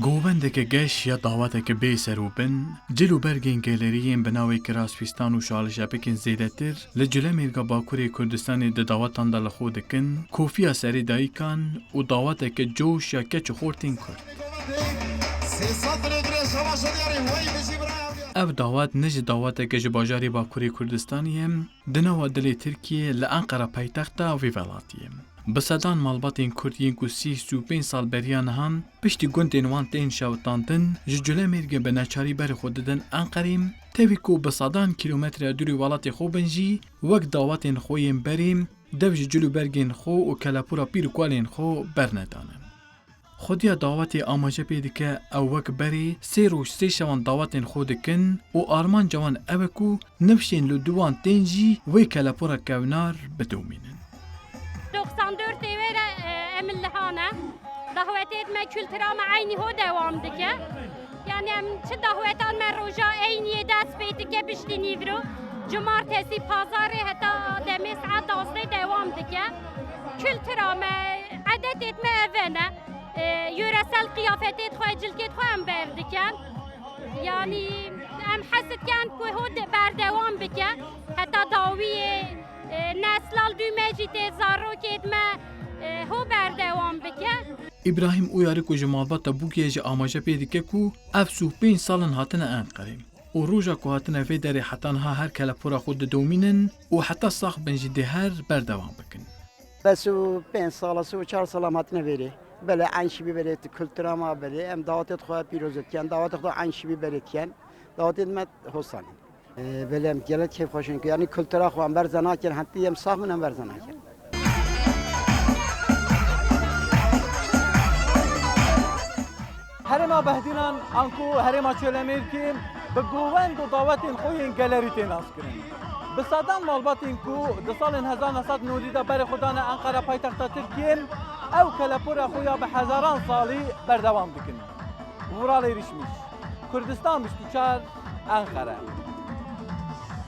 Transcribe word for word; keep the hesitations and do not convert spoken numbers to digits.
Govendeke geş ya daweteke bê ser û bin, cil û bergên geleriyên bi navê kiraspistan û şalişepikên zêdetir li Culemêrga Bakurê Kurdistanê di dawetan de li xwe dikin, kofiya serê dayikan û daweteke coş ya keç û xortên Kurd. Ev dawet ne ji daweteke ji bajarê Bakurê Kurdistanê ye, di nava dilê Tirkiyê li Enqera paytexta vê welatî ye. Bi sedan malbatên Kurd yên ku sî sî û pênc sal beriya niha piştî gundên wan tên şewitandin, ji Culemêrgê bi neçarî berê xwe didin Enqerê, tevî ku bi sedan kîlometre dûrî welatê xwe bin jî, wek dawetên xwe yên berê, dev ji cil û bergên xwe û kelepûra pîr û kualên xwe bernedane. Xwediya dawetê amaje pê dike ew wek berê sê roj sê şewan dawetên xwe dikin û armanca wan ew e ku nifşên li dû wan tên jî wê kelepûra kevnar bidomînin. Doksan dört ê wê re, e, em li hane. Dawetê me, kultura me eynî ho dewam dike. Yani em çi daweta me roja eyniyê dest pê dike piştî nîvro. Cumartesî, pazarê heta demê saet duwazdeh dewam dike. Kultura me, edetê me ev ne. E, yöresel qiyafetê xwe, cilkê xwe em berdikin. Yani em hez dikin ku ho de-, berdewam bike. Heta dawiyê, e, nesla li dû me jî tê zarokê me, e, ho berdewam bike. Îbrahîm Uyarî ku ji malbata Bûkê ye jî amaje pê dike ku ev sî û pênc sal in hatine Enqerê û roja ku hatine vê derê heta niha her kelepûra xwe didomînin û heta sax bin jî dê her berdewam bikin. Be sî û pênc sala, sî û çar sala em hatine vêrê. Belê eyn şibî berê tu kultura ma berê. Em dawetê xwe pîroz dikin. Dawetê xwe eyn şibî berê dikin. Dawetê me hosan in. Ee, belê em gelek keyfxweş in ku, yanî kultura xwe em berze nakin, hentî em sax bin em berze nakin. Herêma Behdînan anku herêma Çolemêrkê bi govend û dawetên xwe yên gelerî tê naskirin. Bi sedan malbatên ku di salên hezar neh sed nodî de berê xwe dane Enqera paytexta Tirkiyê, ew kelepûra xwe ya bi hezaran salî berdewam dikin. Vuralê Rîşmîş, Kurdistan bîst û çar, Enqere.